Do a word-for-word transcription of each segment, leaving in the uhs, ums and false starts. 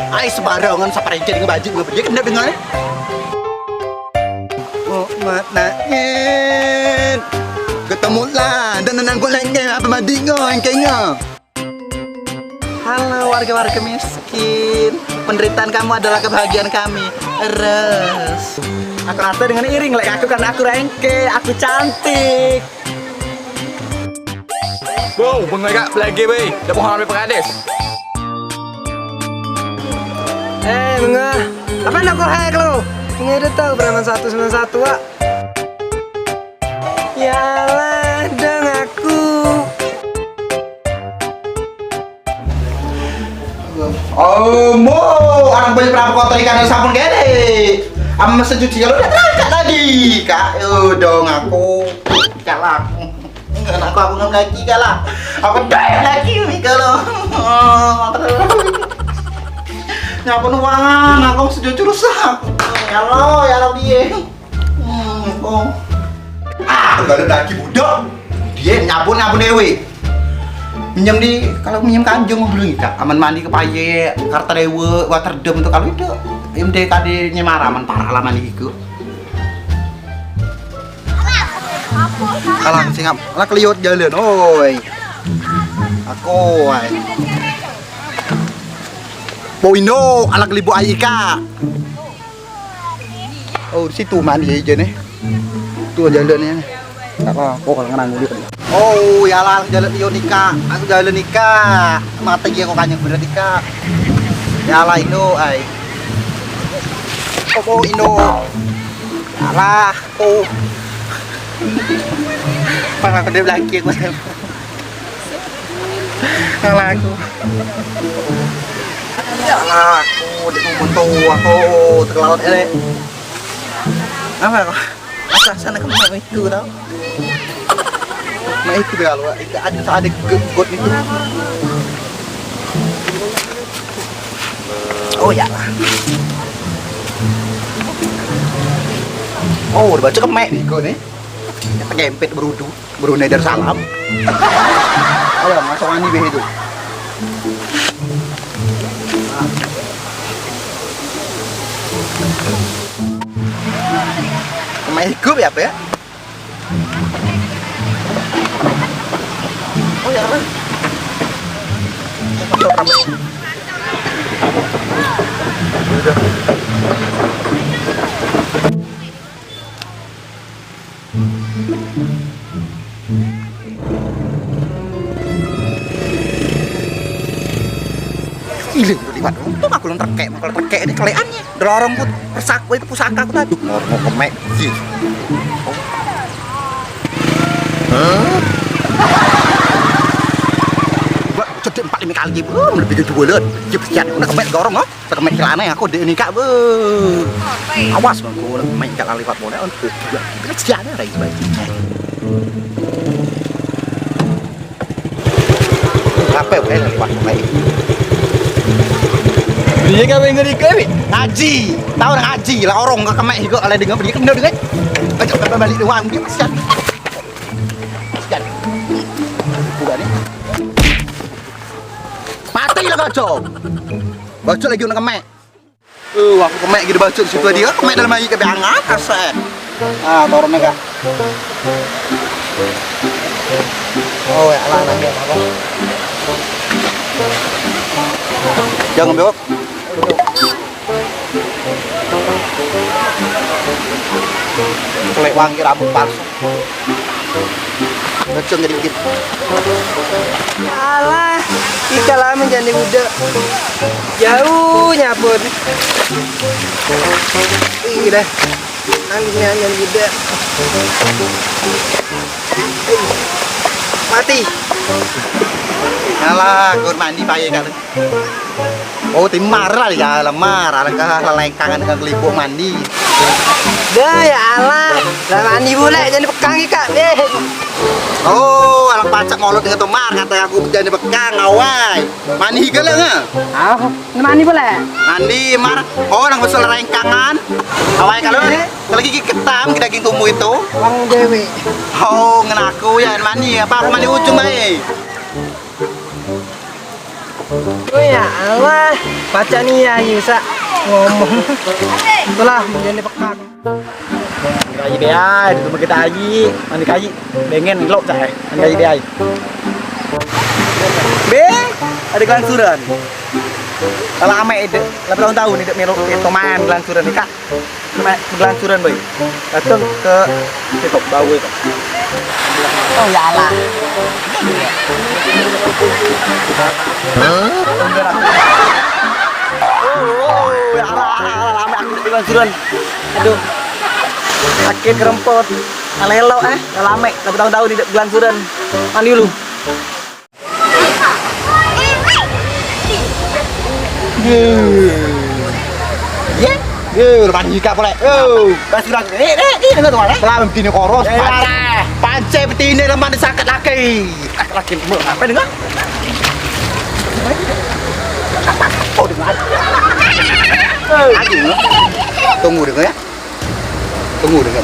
Ai, sembarangan, sapar engke dengan bajik dengan beli kena dengar. Oh, mak nak nyen. Ketemu lah, dan nang kau lengke apa mandi kau engke ngau. Halo warga-warga miskin, penderitaan kamu adalah kebahagiaan kami. Res. Aku rasa dengan iring lek aku kan aku rengke, aku cantik. Wow, bengoi kak belagi weh. Dah bohong ambil pengadis. Eh, bengah. Apa nak kau hack lo? Ini udah tahu preman satu sembilan satu, Wak. Yalah, dong aku. Oh, mo, orang banyak pernah kotor ikan dengan sabun gede. Ama mesin cuci kalau udah terangkat tadi, kak. Oh, dong aku. Kalah. Enggak, aku aku ngam lagi kalah. Aku doyan lagi ni kalau. Nyapu nuangan, aku sejujur rusak. Ya Allah, ya Rabbi. Hmm, oh. Ah, gak ada lagi budak. Dia nyapu nyapu dewe. Minjem di kalau minjem kanjeng belum kita. Aman mandi ke paye, karta dewe, water dam tu kalau itu. Im de kade nyemaraman parah lah mandi iku. Alah singap, alah keliut jalan, oi. Aku, oi. Poindo, alah kelibu ai ika. Oh, di situ mandi aja nih. Tu jalan ni. Tak apa, kok kalau ngenang dulu. Oh, ya lah, jalan liyo nika. Aku jalan nika. Mata dia kok kanyang bener nika. Ya lah, Indo, ai. Kok mau Indo? Ya lah, oh. Pang aku dia belaki aku. Kalah aku. Ya lah, aku di kumpul tu aku terlalu elek. Apa kok? Asal sana ke mak itu tau. Mak itu dah lu, itu ada ada got itu. Oh ya lah. Oh, udah baca kemek nih kau nih. Kempet berudu, berune Darussalam. Ayo, masuk mandi be itu. Main ikut ya, apa ya? Oh ya, apa? Masuk rambut. Udah. Ile liwat untung aku lon terkek, kalau terkek ini kelean ya. Delorong put persak woi pusaka aku tadi. Ngorong kemek sih. Hah? Buat cedek empat lima kali belum lebih dari dua bulan. Dia pesian aku nak kemek dorong oh. Tekemek celana aku dek ni kak be. Awas bang, aku nak main kak lali pat bola untuk kesian rai baik. Ngape bae lali pat bola. Dia kau yang ngeri kau ni. Ngaji. Tahu nak ngaji lah orang ke kemek juga oleh dengar beli kena dengar. Baca balik doang dia kesian. Kesian. Bukan ni. Mati lah kau. Bocor lagi nak kemek. Eh, aku kemek gitu bacot situ dia. Kemek dalam air ke angat asal. Ah, turun nih kak. Oh ya, alah nanya apa? Jangan bewok. Kelek wangi rambut palsu. Ngeceng jadi dikit. Alah, kita lama jadi budak. Jauhnya pun. Ih, dah. Anginnya jadi budak. Mati. Alah, gur mandi paye kali. Oh, timar lah ya, lemar, alangkah lelengkangan dengan kelipuk mandi. Dah ya Allah, lah mandi pula jadi pekang ikak deh. Oh, alang pacak molot dengan tumar kata aku jadi pekang awai. Mandi ke lah ngah? Ah, mandi pula. Mandi mar. Oh, nang usul lelengkangan. Awai kalau lagi ketam kita daging tumbuh itu. Wang dewi. Oh, ngenaku ya mandi apa aku mandi ujung bae. Oh ya Allah, pacak ni ya, ayu sak ngomong. Itulah menjadi pekan. Kaji be ai, itu kita kaji, mandi kaji, bengen elok cak eh, mandi kaji be ai. Be, ada kelangsuran. Kalau ame ide, lapan tahun ide melo itu main kelangsuran ni kak. Mek begelansuran, boy. Dateng ke TikTok bau itu. Oh ya Allah. Oh, ya Allah, Allah, Allah, lame aku begelansuran. Aduh. Sakit kerempot. Alelo eh, lame, berapa tahun-tahun hidup begelansuran. Mandi dulu. Ye. Ye. Ye, lepas nikah pulek. Yo. Pas sudah. Eh, eh, eh, dengar tu, eh. Pelan begini koros. Eh, Pancai, lah. Pancai betine lemah disangkat laki. Ah, laki, apa dengar? Oh, dengar. Eh. Lagi, no? Tunggu dengar ya. Tunggu dengar.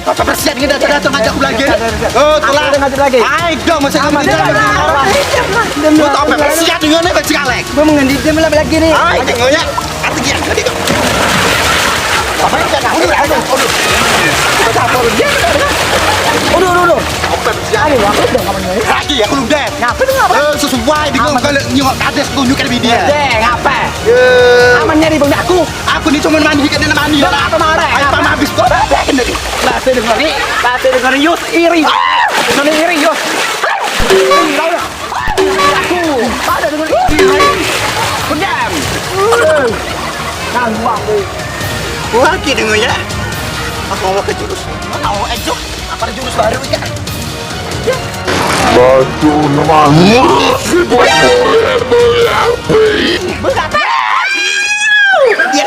Apa bersiap ni datang-datang ngajak aku lagi? Oh, telah. Ngajak lagi. Ai, dong, masa kamu ngajak aku? Gua tak apa bersiap dengan ni, bersiap lagi. Gua mengendi dia malam lagi ni. Ai, tengoknya. Apa yang kena? Udah, udah, udah. Udah, udah, udah. Apa yang terjadi? Ani, aku udah kamu nyari. Lagi, aku udah. Ngapa tu, ngapa? Eh, sesuai dengan kalau nyok ada tunjuk ke video. Eh, ngapa? Eh. Aman nyari bang aku. Aku ni cuma mandi, kan dia mandi. Dah, apa marah? Air pam habis kok. Dah, kena ni. Lah, saya dengar ni. Lah, saya dengar ni, Yus, iri. Dengar ni, iri, Yus. Iri, lah. Aku, pada dengan istri. Pendam. Ganggu aku. Wah, ki dengar ya. Aku mau ke jurus. Mau ejok. Apa ada jurus baru ya? Batu nama. Berapa? Dia.